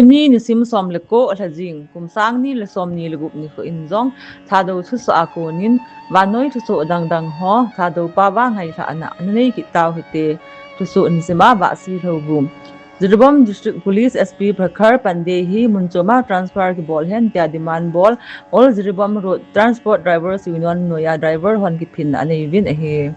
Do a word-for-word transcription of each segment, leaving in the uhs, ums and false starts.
Tuni nisim som le ko lha jing, kum sang ni le som ni le gup nikho in jong Thadou thusoh a konin vannoi thusoh dangdang ho Thadou paova ngailhahna nanei kit tau hite. Thusoh in sima Vahsi Lhouvum. Jiribam District Police S P Prakhar Pandey hi mun choma transfer kibol hen tia demand bol Old Jiribam Road Transport Drivers Union noiya driver hon kiphinna anei uvin ahi.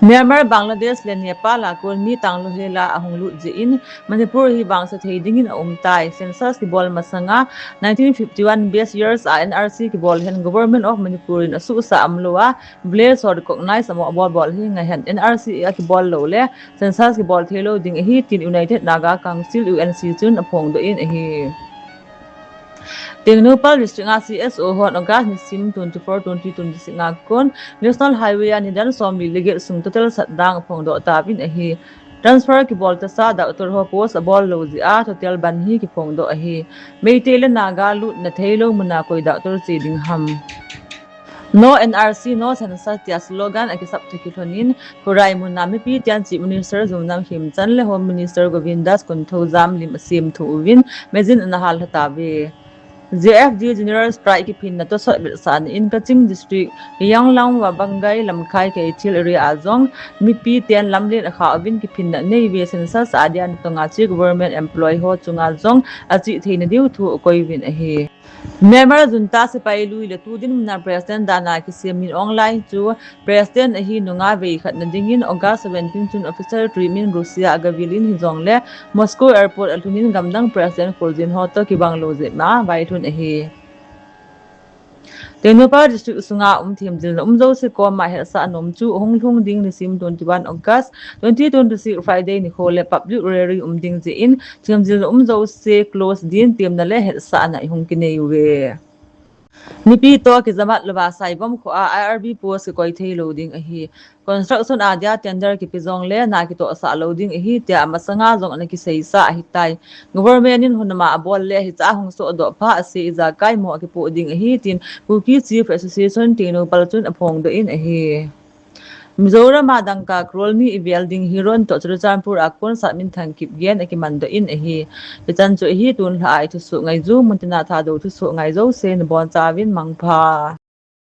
Myanmar, Bangladesh le Nepal a kon mi tanglouhel a ahung lut jeh in Manipur hi vangse thei dingin aum tai. Census kibol masanga nineteen fifty-one base years a N R C kibol hen Government of Manipur in asuhsah umlou a village ho recognize amo abol bol hi ngaihen N R C a kibol lou le census kibol theilou ding ahi tin United Naga Council U N C chun aphongdoh in ahi. Tengnoupal District a C S O hon August nisim twenty-four, twenty twenty-six a kon National Highway a nidan somli le get sung total shutdown aphongdoh tauvin ahi. Transfer kibol tasa doctor ho post abol lou jeh a total bandh hi kiphongdoh ahi. Meitei le Naga lutna theilou muna koi doctor che ding ham. No N R C, no census tia slogan akisap thu kilhonin Khorai muna mipi ten Chief Minister Yumnam Khemchand le Home Minister Govindas Konthoujam lim asemthu uvin machine ana hallha tauve. J F D General Strike kiphinna tosot vetsahna in Kaching District, Keyonglangwa, Bangai, Lamkhai, Keithel area a jong mipi ten lamlen akha uvin kiphinna anei uve. Census adia natonga che government employee ho chunga jong achih theina diu thu akoi uvin ahi. Myanmar junta sepai lui le tu dinmuna President dana kisem Min Aung Hlaing chu President ahi nunga veikhatna dingin August seventeen chun official trip in Russia agavil in hijongle Moscow airport alhun in gamdang President kholjin ho toh kibang lou jeh ma vailhun ahi. Tengnoupal District sunga um themjilna um jouse koma hetsah nom chu ahung lhung ding nisim twenty-one August twenty twenty-six Friday nikho le public rally um ding jeh in themjilna um jouse close din temna le hetsahna ihung kinei uve. Mipi toh kijamat louva Saibom kho a I R B post kikoi theilou ding ahi. Construction adia tender kipe jongle na kitohsah lou ding ahi tia amasanga jong ana kiseisa ahitai. Government in hunama abol le hiche a hung sohdoh pha ase ijakai mo akipoh ding ahi tin Kuki Chief Association Tengnoupal chun aphongdoh in ahi. Mizoram a dangka crore ni ivel ding heroin toh Churachandpur a kon Satminthang Kipgen akimandoh in ahi. Hichan chu ahi, tunlhah a ithusoh ngaiju, muntina Thadou thusoh ngai jouse nabonchauvin mangpha.